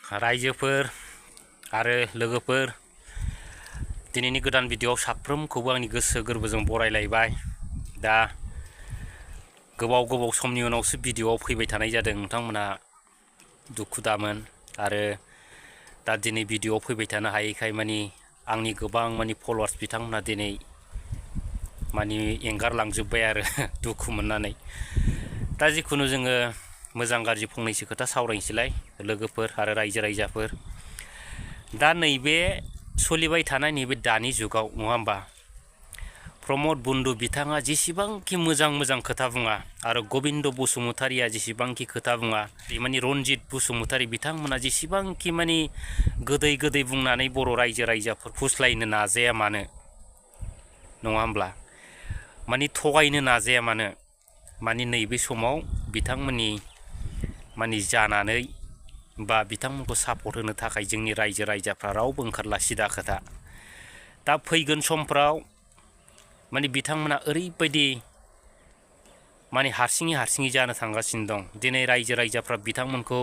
रायजोफोर आरो लोगोफोर दिनैनि गोदान भिडिअ'आव साफ्रोमखौबो आंनि गोसो गोरबोजों बरायलायबाय। दा गोबाव समनि उनावसो भिडिअ'आव फैबाय थानाय जादों। नोंथांमोना दुखु दामोन आरो दा दिनै भिडिअ'आव फैबाय थानो हायैखाय आंनि गोबां फलोवार्स बिथांमोना दिनै एंगारलांजोब्बाय आरो दुखु मोननानै। दा जिखुनु जोङो मोजां गाज्रि फंनैसो खोथा सावरायनोसैलाय लोगोफोर आरो रायजो राजाफोर। दा नैबे सोलिबाय थानाय नैबे दानि जुगाव नङा होमबा, प्रमद बन्दु बिथाङा जेसेबांखि मोजां खोथा बुङा आरो गबिन्द बसुमतारिया जेसेबांखि खोथा बुङा, रन्जित बसुमतारि बिथांमोना जेसेबांखि गोदै बुंनानै बर' रायजो राजाफोर फुस्लायनो नाजाया मानो नङा होमब्ला, थगायनो नाजाया मानो, नैबे समाव बिथांमोननि जानानै बा बिथांमोनखौ सापर्ट होनो थाखाय जोंनि रायजो राजाफ्रा रावबो ओंखारला सिदा खोथा। दा फैगोन समफ्राव बिथांमोना ओरैबायदि हारसिङै जानो थांगासिनो दं। दिनै रायजो राजाफ्रा बिथांमोनखौ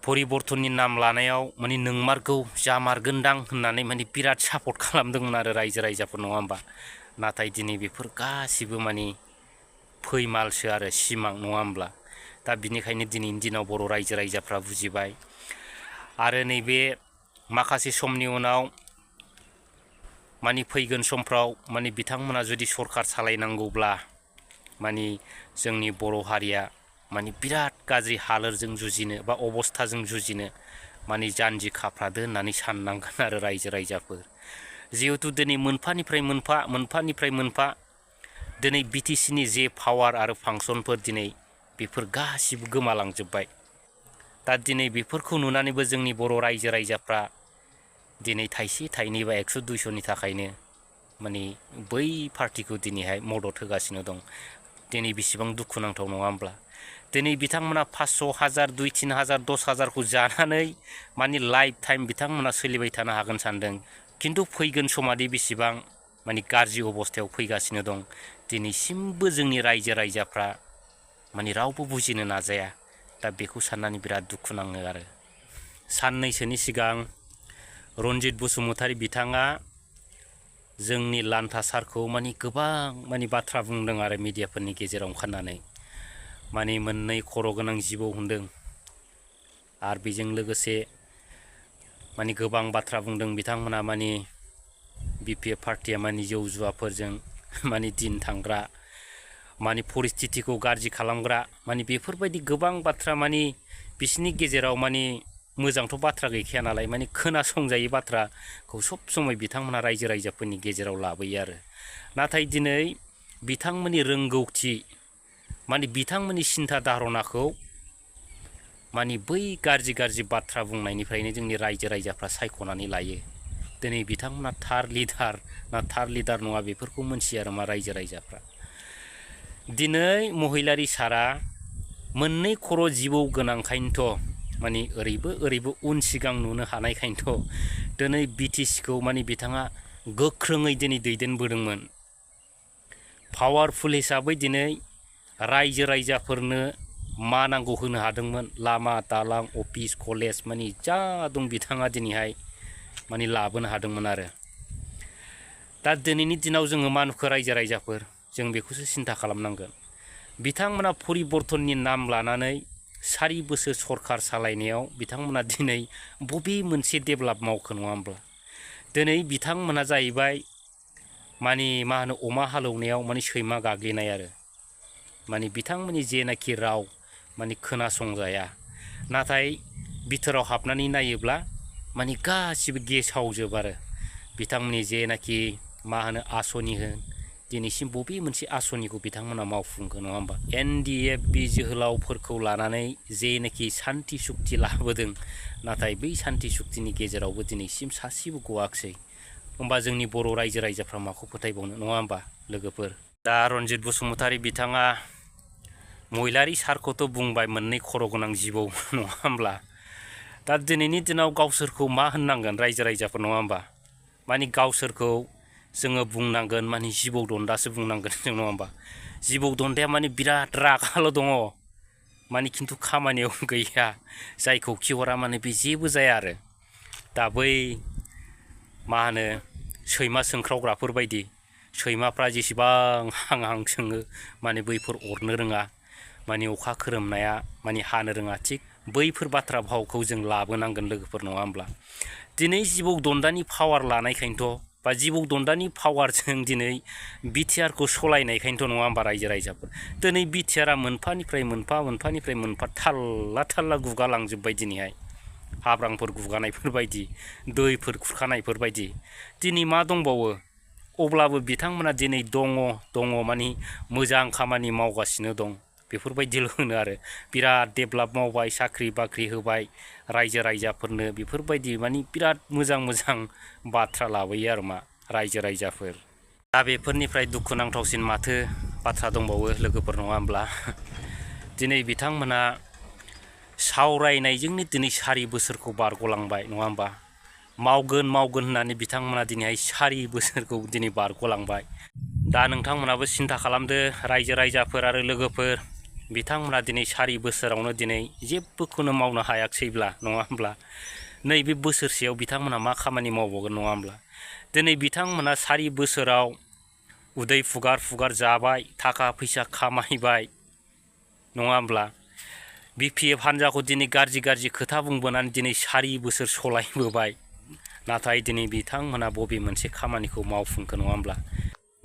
परिबर्तननि नाम लानायाव नोंमारगौ जामारगोनदां होननानै बिराद सापर्ट खालामदोंमोन आरो रायजो राजाफोर नङा होमबा। नाथाय दिनै बेफोर गासिबो फैमालसो आरो सिमां नङा होमब्ला। दा बिनिखायनो दिनैनि दिनाव बर' रायजो राजाफ्रा बुजिबाय आरो नैबे माखासे समनि उनाव फैगोन समफ्राव बिथांमोना जुदि सरखार सालायनांगौब्ला जोंनि बर' हारिया बिराद गाज्रि हालोरजों जुजिनो बा अबस्थाजों जुजिनो जानजि खाफ्रादो होननानै साननांगोन आरो रायजो राजाफोर। जिहेतु दिनै मोनफानिफ्राय मोनफा दिनै बिटिसिनि जे पावार आरो फांसनफोर दिनै बेफोर गासिबो गोमालांजोब्बाय। दा दिनै बेफोरखौ नुनानैबो जोंनि बर' रायजो राजाफ्रा दिनै थाइसे थाइनै बा 100-200नि थाखायनो बै पार्टिखौ दिनैहाय मदद होगासिनो दं। दिनै बेसेबां दुखुनांथाव नङा होमब्ला। दिनै बिथांमोना 500,000 2-3,000 10,000खौ जानानै लाइफ टाइम बिथांमोना सोलिबाय थानो हागोन सानदों। खिन्थु फैगोन समादि बेसेबां गाज्रि अबस्थायाव फैगासिनो दं, दिनैसिमबो जोंनि रायजो राजाफ्रा रावबो बुजिनो नाजाया। दा बेखौ साननानै बिराद दुखु नाङो आरो। साननैसोनि सिगां रन्जित बसुमतारि बिथाङा जोंनि लान्था सारखौ गोबां बाथ्रा बुंदों आरो मिडियाफोरनि गेजेराव ओंखारनानै मोननै खर' गोनां जिबौ होनदों आरो बेजों लोगोसे गोबां बाथ्रा बुंदों बिथांमोना BPF पार्टिया जौ जुवाफोरजों दिन थांग्रा, परिस्थितिखौ गाज्रि खालामग्रा, बेफोरबायदि गोबां बाथ्रा बिसिनि गेजेराव मोजांथ' बाथ्रा गैखाया नालाय खोनासंजायै बाथ्राखौ सब समय बिथांमोना रायजो राजाफोरनि गेजेराव लाबोयो आरो। नाथाय दिनै बिथांमोननि रोंगौथि बिथांमोननि सिन्था धारनाखौ बै गाज्रि बाथ्रा बुंनायनिफ्रायनो जोंनि रायजो राजाफ्रा सायख'नानै लायो। दिनै बिथांमोना थार लिडार ना थार लिडार नङा बेफोरखौ मोनथियो आरो रायजो राजाफ्रा। दिनै महिलारि सारा मोननै खर' जिबौ गोनांखायनोथ' ओरैबो उन सिगां नुनो हानायखायनोथ' दिनै बिटिसिखौ बिथाङा गोख्रोङै दिनै दैदेनबोदोंमोन। पावारफुल हिसाबै दिनै रायजो राजाफोरनो मा नांगौ होनो हादोंमोन। लामा दालां अफिस कलेज जा दं बिथाङा दिनैहाय लाबोनो हादोंमोन आरो। दा दिनैनि दिनाव जोङो मा नुखो रायजो राजाफोर, जों बेखौसो सिन्था खालामनांगोन। बिथांमोना परिबर्तननि नाम लानानै 4 बोसोर सरखार सालायनायाव बिथांमोना दिनै बबे मोनसे डेभेलप मावखो नङा होमब्ला। दिनै बिथांमोना जाहैबाय अमा हालौनायाव सैमा गाग्लिनाय आरो। बिथांमोननि जेनाखि राव खोनासंजाया, नाथाय बिथोराव हाबनानै नायोब्ला गासिबो गेसावजोब आरो। बिथांमोननि जेनाखि आसनि होन, दिनैसिम बबे मोनसे आसनिखौ बिथांमोना मावफुंखो नङा होमबा। NDFB जोहोलावफोरखौ लानानै जेनाखि सान्ति सुक्ति लाबोदों, नाथाय बै सान्ति सुक्तिनि गेजेरावबो दिनैसिम सासेबो गवाखिसै। होमबा जोंनि बर' रायजो राजाफ्रा माखौ फोथायबावनो नङा होमबा लोगोफोर। दा रन्जित बसुमतारि बिथाङा महिलारि सारखौथ' बुंबाय मोननै खर' गोनां जिबौ नङा होमब्ला। दा दिनैनि दिनाव गावसोरखौ मा होननांगोन रायजो राजाफोर नङा होमबा। गावसोरखौ जोङो बुंनांगोन जिबौ दन्दासो बुंनांगोन जों नङा होमबा। जिबौ दन्दाया बिराद रागाल' दङ, माने खिन्थु खामानियाव गैया जायखौ खिहरा माने बे जेबो जाया आरो दा बै मा होनो सैमा सोंख्रावग्राफोर बायदि सैमाफ्रा जेसेबां हां हां सोङो माने बैफोर अरनो रोङा माने अखा खोरोमनाया माने हानो रोङा थिग बैफोर बाथ्रा भावखौ जों लाबोनांगोन लोगोफोर नङा होमब्ला दिनै जिबौ दन्दानि पावार लानायखायनोथ' बा जिबौ दन्दानि पावारजों दिनै बिटिआरखौ सलायनायखायनोथ' नङा होमबा रायजो राजाफोर दिनै बिटिआरआ मोनफानिफ्राय मोनफा थाल्ला थाल्ला गुगालांजोब्बाय दिनैहाय हाब्रांफोर गुगानायफोर बायदि दैफोर खुरखानायफोर बायदि दिनै मा दंबावो अब्लाबो बिथांमोना दिनै दङ माने मोजां खामानि मावगासिनो दं बेफोरबायदिल' होनो आरो बिराद डेभेलप मावबाय साख्रि बाख्रि होबाय रायजो राजाफोरनो बेफोरबायदि माने बिराद मोजां बाथ्रा लाबोयो आरो मा रायजो राजाफोर दा बेफोरनिफ्राय दुखुनांथावसिन माथो बाथ्रा दंबावो लोगोफोर नङा होमब्ला दिनै बिथांमोना सावरायनायजोंनो दिनै 4 बोसोरखौ बारग'लांबाय नङा होमबा मावगोन होननानै बिथांमोना दिनैहाय 4 बोसोरखौ दिनै बारग'लांबाय दा नोंथांमोनाबो सिन्था खालामदो रायजो राजाफोर आरो लोगोफोर बिथांमोना दिनै 4 बोसोरावनो दिनै जेबोखौनो मावनो हायाखैब्ला नङा होमब्ला नैबे बोसोरसेयाव बिथांमोना मा खामानि मावबावगोन नङा होमब्ला दिनै बिथांमोना 4 बोसोराव उदै फुगार जाबाय थाखा फैसा खामायबाय नङा होमब्ला बिपिएफ हान्जाखौ दिनै गाज्रि खोथा बुंबोनानै दिनै 4 बोसोर सलायबोबाय नाथाय दिनै बिथांमोना बबे मोनसे खामानिखौ मावफुंखो नङा होमब्ला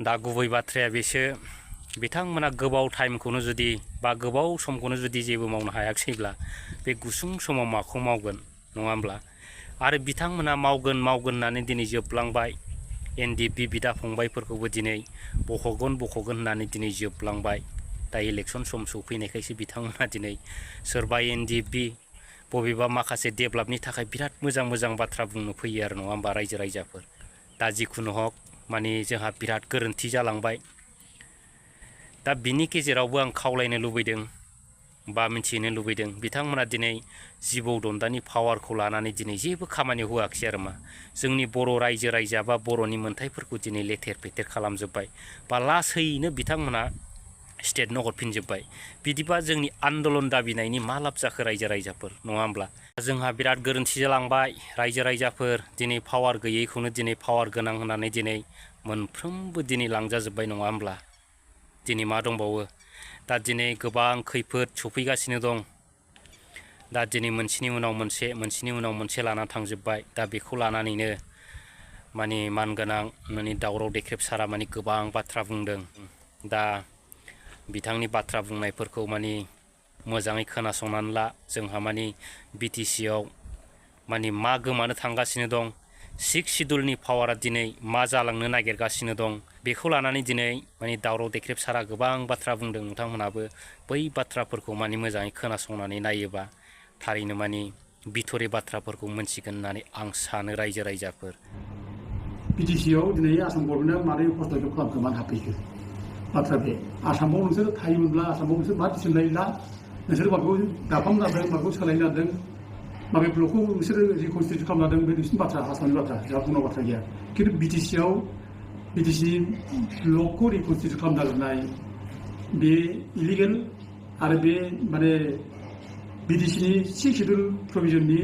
दा गुबै बाथ्राया बेसो बिथांमोना गोबाव टाइमखौनो जुदि बा गोबाव समखौनो जुदि जेबो मावनो हायाखैब्ला बे गुसुं समाव माखौ मावगोन नङा होमब्ला आरो बिथांमोना मावगोन होननानै दिनै जोबलांबाय एनडिएफबि बिदा फंबायफोरखौबो दिनै बख'गोन होननानै दिनै जोबलांबाय दा इलेक्सन सम सफैनायखायसो बिथांमोना दिनै सोरबा एनडिएफबि बबेबा माखासे डेभेलपनि थाखाय बिराद मोजां बाथ्रा बुंनो फैयो आरो नङा होमबा रायजो राजाफोर दा जिखुनु हक माने जोंहा बिराद गोरोन्थि जालांबाय दा बिनि गेजेरावबो आं खावलायनो लुबैदों बा मिथिनो लुबैदों बिथांमोना दिनै जिबौ दन्दानि पावारखौ लानानै दिनै जेबो खामानि होआखै आरो मा जोंनि बर' रायजो राजा बा बर'नि मोन्थाइफोरखौ दिनै लेथेर फेथेर खालामजोब्बाय बा लासैनो बिथांमोना स्टेटनो हरफिनजोब्बाय बिदिबा जोंनि आन्दलन दाबिनायनि मा लाब जाखो रायजो राजाफोर नङा होमब्ला जोंहा बिराद गोरोन्थि जालांबाय रायजो राजाफोर दिनै पावार गैयैखौनो दिनै पावार गोनां होननानै दिनै मोनफ्रोमबो दिनै लांजाजोब्बाय नङा होमब्ला दिनै मा दंबावो दा दिनै गोबां खैफोद सफैगासिनो दं दा दिनै मोनसेनि उनाव मोनसे लाना थांजोब्बाय दा बेखौ लानानैनो माने मानगोनां माने दावराव देख्रेब सारा माने गोबां बाथ्रा बुंदों दा बिथांनि बाथ्रा बुंनायफोरखौ माने मोजाङै खोनासंनानै ला जोंहा माने बिटिसिआव माने मा गोमानो थांगासिनो दं 6 सिडुलनि पावारा दिनै मा जालांनो नागिरगासिनो दं बेखौ लानानै दिनै माने दावराव देख्रेब सारा गोबां बाथ्रा बुंदों नोंथांमोनाबो बै बाथ्राफोरखौ माने मोजाङै खोनासंनानै नायोबा थारैनो माने बिथरि बाथ्राफोरखौ मोनथिगोन होननानै आं सानो रायजो राजाफोर बिटिसिआव दिनै आसाम गभर्नमेन्टआ मारै हस्तक्षेप खालामखो मानो हाबफैखो बाथ्रा बे आसामाव नोंसोर थायोमोनब्ला आसामाव नोंसोर मा डिसिसन लायोब्ला नोंसोर माखौ दाफाम जादों माखौ सोलायनो लादों माबे ब्लकखौ नोंसोरो रिकनस्टिटिउट खालामनो लादों बे नोंसिनि बाथ्रा आसामनि बाथ्रा जोंहा बुंनांगौ बाथ्रा गैया खिन्थु बिटिसिआव बिटिसि ब्लकखौ रिकनस्टिटिउट खालामनो नागिरनाय बे इलिगेल आरो बे माने बिटिसिनि 6 सिडुल प्रभिजननि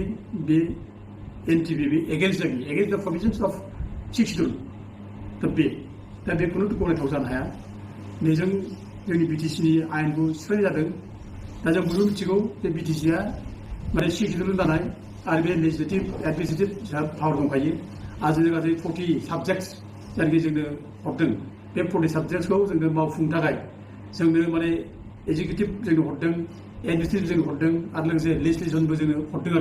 बे एनटिपि बे एगेन्स्ट द प्रभिजन्स अफ 6 सिडुल दा बेखौनो गनायथाव जानो हाया बेजों जोंनि बिटिसिनि आयेनखौ सिफायनाय जादों दा जों बयबो मिथिगौ जे बिटिसिआ माने 6 सिडुल दानाय आरो बे लेजिस्लेटिभ एडमिनिस्ट्रेटिभ पावार दंखायो आरो जों गासै 40 साबजेक्ट्स जायनाखि जोंनो हरदों बे 40 साबजेक्ट्सखौ जोंनो मावफुंनो थाखाय जोंनो माने एजुकेटिभ जोंनो हरदों एडमिनिस्ट्रेटिभ जोंनो हरदों आरो लोगोसे लेजिस्लेसनबो जोंनो हरदों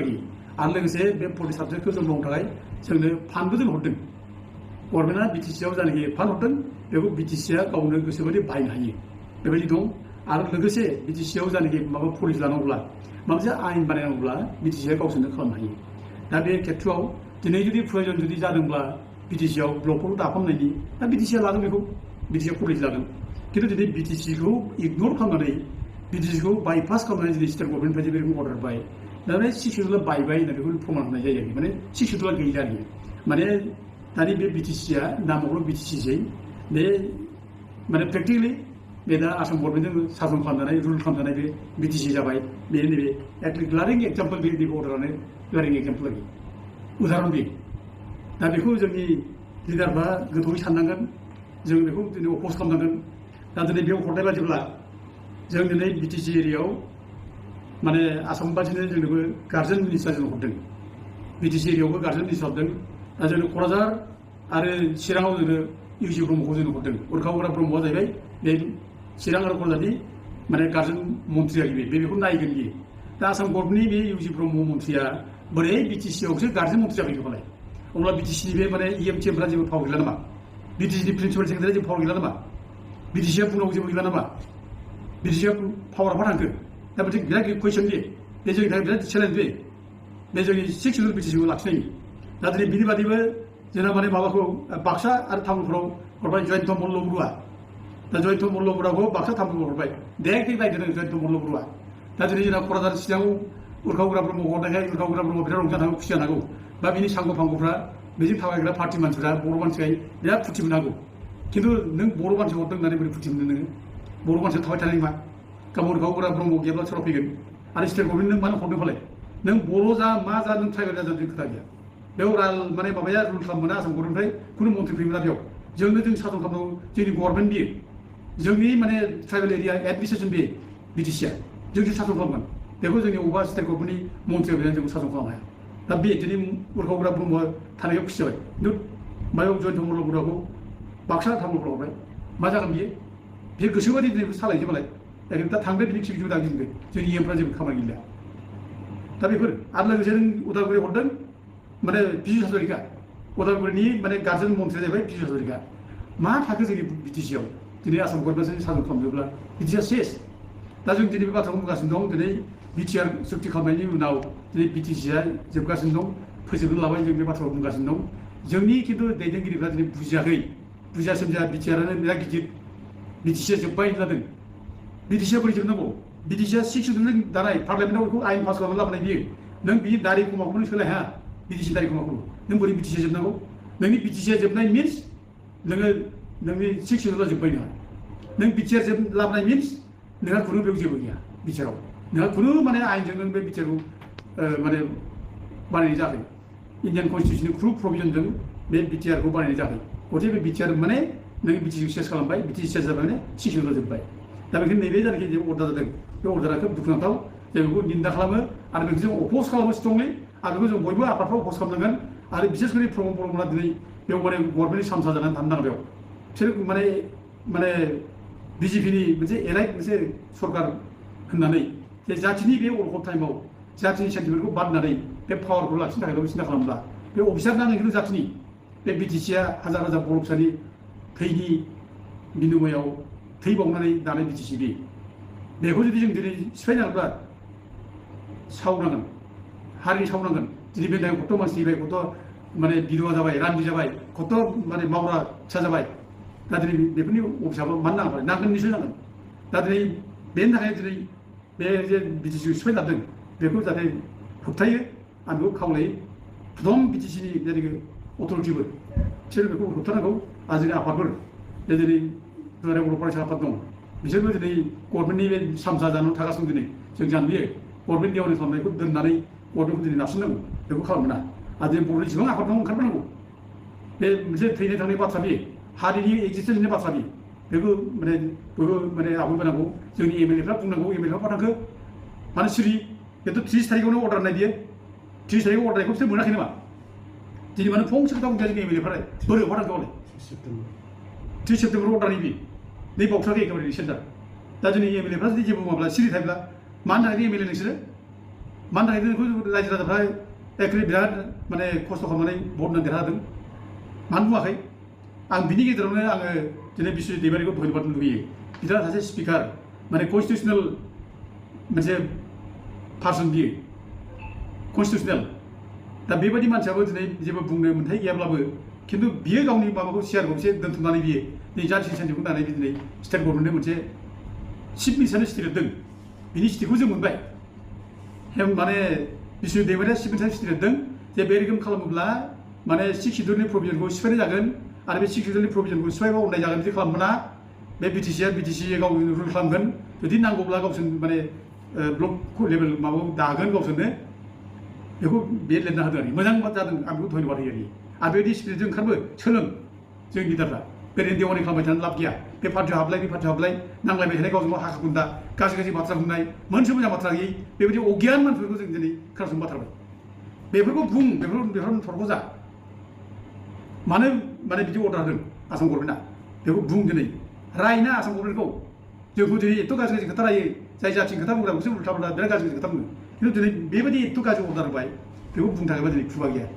आरो लोगोसे बे 40 साबजेक्टखौ जों मावनो थाखाय जोंनो फान्डबो जों हरदों गभर्नमेन्टआ बिटिसिआव जायनाखि फान्ड हरदों बेखौ बिटिसिआ गावनो गोसोबायदि बाहायनो हायो बेबायदि दं आरो लोगोसे बिटिसिआव जायनाखि माबा पलिसि लानांगौब्ला माबा मोनसे आयेन बानायनांगौब्ला बिटिसिआ गावसोरनो खालामनो हायो दा बे खेथ्रआव दिनै जुदि प्रयजन जुदि जादोंब्ला बिटिसिआव ब्लकफोरखौ दाफामनायनि दा बिटिसिआ लागोन बेखौ बिटिसिआ पलिसि लादों खिन्थु दिनै बिटिसिखौ इगनर खालामनानै बिटिसिखौ बाइपास खालामनानै दिनै स्टेट गभर्नमेन्टनिफ्राय बे रोखोम अर्डार बाय दा बे 6 सिडुला बायबाय होनना बेखौ प्रमान होनाय जायो माने 6 सिडुला गैला माने दानि बे बिटिसिआ नामावल' बिटिसिसै बे माने प्रेक्टिकेलि बे दा आसाम गभर्नमेन्टजों सासन खालामजानाय रुल खालामजानाय बे बिटिसि जाबाय बे नैबे ग्लारिं एग्जाम्पल बे नैबे अर्डारानो ग्लारिं एग्जाम्पल आरोखि उदाहरन बे दा बेखौ जोंनि लिडारफ्रा गोथौयै साननांगोन जों बेखौ दिनै अपज खालामनांगोन दा दिनै बेयाव हरनाय बादिब्ला जों दिनै बिटिसि एरियायाव माने आसाम बादिनो जोंनोबो गार्जेन मिनिस्टार जों हरदों बिटिसि एरियायावबो गार्जेन मिनिस्टार हरदों दा जोंनो क'क्राझार आरो चिराङाव जोंनो इउसि ब्रह्मखौ जोंनो हरदों उरखावग्रा ब्रह्मआ जाहैबाय बे चिरां आरो क'क्राझारनि माने गार्जेन मन्थ्रि आरोखि बेखौ नायगोन बियो दा आसाम गभर्नमेन्टनि बे इउसि ब्रह्म मन्थ्रिया बोरै बिटिसिआवसो गार्जेन मन्थ्रि जाबाय खोमालाय अब्ला बिटिसिनि बे माने इएमटिएमफ्रा जेबो फाव गैला नामा बिटिसिनि प्रिन्सिपाल सेक्रेटारिया जेबो फाव गैला नामा बिटिसिआ बुंनांगौ जेबो गैला नामा बिटिसिआ पावारा बहा थांखो दा मोनसे बिराद कुइसन बे जोंनि थाखाय बिराद चेलेन्ज बे जोंनि 6 सिडुल बिटिसिखौ लाखिनायनि दा दिनै बिनि बादैबो जोंना माने माबाखौ बाक्सा आरो तामुलपुराव हरबाय जयन्त मल्ल बरुवा दा जयन्त मल्ल बरुवाखौ बाक्सा तामुलपुराव हरबाय डाइरेक्टलि नायदों जयन्त मल्ल बरुवा दा दिनै जोंना क'क्राझार चिराङाव उरखावग्रा ब्रह्मखौ हरनायखाय उरखावग्रा ब्रह्म बिराद रंजानांगौ खुसि जानांगौ बा बिनि सांग' फांग'फ्रा बेजों थाबायग्रा पार्टि मानसिफ्रा बर' मानसिखाय बिराद फुरथि मोननांगौ खिन्थु नों बर' मानसि हरदों होननानै बोरै फुरथि मोनो नोङो बर' मानसिया थाबाय थानाय नङा गावबा उरखावग्रा ब्रह्म गैयाब्ला सोराव फैगोन आरो स्टेट गभर्नमेन्ट नों मानो हरदों फालाय नों बर' जा मा जा नों ट्राइबेल जा जों खोथा गैया बेयाव माने माबाया रुल खालाम मोना आसाम गभर्नमेन्टनिफ्राय खुनु मन्थ्रि फैयोना बेयाव जोंनो जों सासन खालामनांगौ जोंनि गभर्नमेन्ट बियो जोंनि माने ट्राइबेल एरिया एडमिनिस्ट्रेसन बे बिटिसिआ जोंसो सासन खालामगोन बेखौ जोंनि अबेबा स्टेट गभर्नमेन्टनि मन्थ्रिया फैनानै जोंखौ सासन खालामनो हाया दा बे दिनै उरखावग्रा ब्रह्मआ थानायाव खुसि जाबाय खिन्थु मायाव जयन्त मल्ल बरुवाखौ बाक्सा तामुलपुराव हरबाय मा जागोन बियो गोसोबादि दिनै सालायनोसैबालाय दा थांदो बिनि खिथु दागिनदो जोंनि इएमफ्रा जेबो खामानि गैला दा बेफोर आरो लोगोसे नों उदालगुरि हरदों माने पीयूष हाजरिका उदालगुरिनि माने गार्जेन मन्थ्रिया जाहैबाय पीयूष हाजरिका मा थाखो जोंनि बिटिसिआव दिनै आसाम गभर्नमेन्टजों सासन खालामजोब्ला बिटिसिआ सेस दा जों दिनै बे बाथ्राखौ बुंगासिनो दं दिनै बिटिआर सुक्ति खालामनायनि उनाव दिनै बिटिसिआ जोबगासिनो दं फोजोबनो लाबाय जों बे बाथ्राखौ बुंगासिनो दं जोंनि खिन्थु दैदेनगिरिफ्रा दिनै बुजिया सोमजिया बिटिआरानो बिराद गिदिर बिटिसिआ जोब्बाय जादों बिटिसिआ बोरै जोबनांगौ बिटिसिआ 6 सिडुलजों दानाय पार्लियामेन्टआव बेखौ आयेन पास खालामनानै लाबोनाय बियो नों बिनि दारि खमाखौबो नों सोलाय हाया बिटिसि दारि खमाखौ नों बोरै बिटिसिआ जोबनांगौ नोंनि बिटिसिआ जोबनाय मिन्स नोङो नोंनि 6 सिडुला जोब्बाय नों बिटिआर लाबोनाय मिन्स नोंहा खुनु बेयाव जेबो गैया बिटिआराव नोंहा खुनु माने आयेनजों नों बे बिटिआरखौ माने बानायनाय जायाखै इन्डियान कन्स्टिटिउसननि खुनु प्रभिजनजों बे बिटिआरखौ बानायनाय जायाखै गथे बे बिटिआर माने नों बिटिसिखौ सेस खालामबाय बिटिसि सेस जाबाय माने 6 सिडुला जोब्बाय दा बेखायनो नैबे जायनाखि जे अर्डार जादों बे अर्डारा खोब दुखुनांथाव जों बेखौ निन्दा खालामो आरो बेखौ जों अपज खालामो स्ट्रंलि आरो बेखौ जों बयबो आफादफ्राव अपज खालामनांगोन आरो बिसेस करि प्रमद बर'मोना दिनै बेयाव माने गभर्नमेन्टनि सामसा जानानै थानो नाङा बेयाव बिसोर माने बिजेपिनि मोनसे एलाइट मोनसे सरकार होननानै जे जातिनि बे अलखद टाइमाव जातिनि सेन्टिमेन्टखौ बादनानै बे पावारखौ लाखिनो थाखायल' सिन्था खालामब्ला बे अफिसार नाङै खिन्थु जातिनि बे बिटिसिआ हाजार हाजार बर' फिसानि थैनि बिनिमयाव थै बावनानै दानाय बिटिसि बेखौ जुदि जों दिनै सिफायनांगौब्ला सावनांगोन हारि सावनांगोन दिनै बे दायो खथ' मानसि थैबाय खथ' माने बिधवा जाबाय रान्दि जाबाय खथ' माने मावग्रा फिसा जाबाय दा दिनै बेफोरनि अफिसाबो मानो नाङा नांगोन निसय नांगोन दा दिनै बेनि थाखाय दिनै बे जे बिटिसिखौ सिफायनांदों बेखौ जाहाथे होबथायो आं बेखौ खावलायो प्रथम बिटिसिनि जेनाखि अथ'रिटिफोर बिसोर बेखौ होबथानांगौ आरो जोंनि आफादफोर जेरै दुलाराय बर' फरायसा आफाद दं बिसोरबो दिनै गभर्नमेन्टनि बे सामसा जानानै थागासिनो दिनै जों जानबोयो गभर्नमेन्ट एवारनेस खालामनायखौ दोननानै गभर्नमेन्टखौ दिनै नारसिननांगौ बेखौ खालामना आरो दिनै बर'नि जेसेबां आफाद दं ओंखारनांगौ बे मोनसे थैनाय थांनाय बाथ्रा बे हारिनि एक्जिस्टेन्सनि बाथ्रा बेखौ माने आवगायबोनांगौ जोंनि एमएलएफ्रा बुंनांगौ एमएलएफ्रा फाथांखो मानो सिरि बेथ' 30 थारिखआवनो अर्डार नाय बियो 30 थारिखआव अर्डारखौ बिसोर मोनाखै नामा दिनै मानो फंसे खोथा बुंजाया जोंनि एमएलएफ्रा बोरै फाथांखो हले 3 सेप्तेम्बराव अर्डार नैबे नै बावथाराखै एखेबारे सेन्टार दा जोंनि एमएलएफ्रा जुदि जेबो बुङाब्ला सिरि थायोब्ला मानो थाखाय एमएलए नोंसोरो मानो थाखाय नोंखौ रायजो राजाफ्रा एखेबारे बिराद माने खस्थ' खालामनानै भट होनानै देरहादों मानो बुङाखै आं बिनि गेजेरावनो आङो दिनै बिश्वजित दैमारिखौ धन्यबाद लुबैयो बिथाङा सासे स्पिकार माने कन्स्टिटिउसनेल मोनसे पार्सन बियो कन्स्टिटिउसनेल दा बेबायदि मानसियाबो दिनै जेबो बुंनो मोन्थाय गैयाब्लाबो खिन्थु बियो गावनि माबाखौ सियारखौ एसे दोनथुमनानै बियो दिनै जाथि सेन्टिमेन्टखौ दानानै दिनै स्टेट गभर्नमेन्टनो मोनसे चिफ मिनिस्टारनि सिटि लिरदों बिनि सिटिखौ जों मोनबाय माने बिश्वजित दैमारिया चिफ मिनिस्टारनि सिटि लिरदों जे बे रोखोम खालामोब्ला माने 6 सिडुलनि प्रभिजनखौ सिफायनाय जागोन आरो बे 6 सिडुलनि प्रभिजनखौ सिफायबा अननाय जागोन बिदि खालामोब्ला बे बिटिसिआ गावनो रुल खालामगोन जुदि नांगौब्ला गावसोर माने ब्लक लेभेल माबायाव दागोन गावसोरनो बेखौ बे लिरना होदों आरो मोजां जादों आं बेखौ धन्यबाद होयो आरो बेबायदि स्पिरिटजों ओंखारबो सोलों जों लिडारफ्रा ओरैनो देवानि खालामबाय थानानै लाब गैया बे पार्टियाव हाबलाय बे पार्टियाव हाबलाय नांलायबाय थानाय गावजों गाव हाखा खुन्दा गाज्रि बाथ्रा बुंनाय मोनसे मोजां बाथ्रा गैयै बेबायदि अगियान मानसिफोरखौ जों दिनै खोनासंनो बाथ्राबाय बेफोरखौ बुं बेफोर थरखौ जा मानो माने बिदि अर्डार होदों आसाम गभर्नमेन्टआ बेखौ बुं दिनै रायना आसाम गभर्नमेन्टखौ जोंखौ दिनै एथ' गाज्रि खोथा रायो जाय जाथिनि खोथा बुंग्राखौसो उल्था बिराद गाज्रि खोथा बुङो खिन्थु दिनै बेबायदि एथ' गाज्रि अर्डार होबाय बेखौ बुंनो थाखायबा दिनै खुगा गैया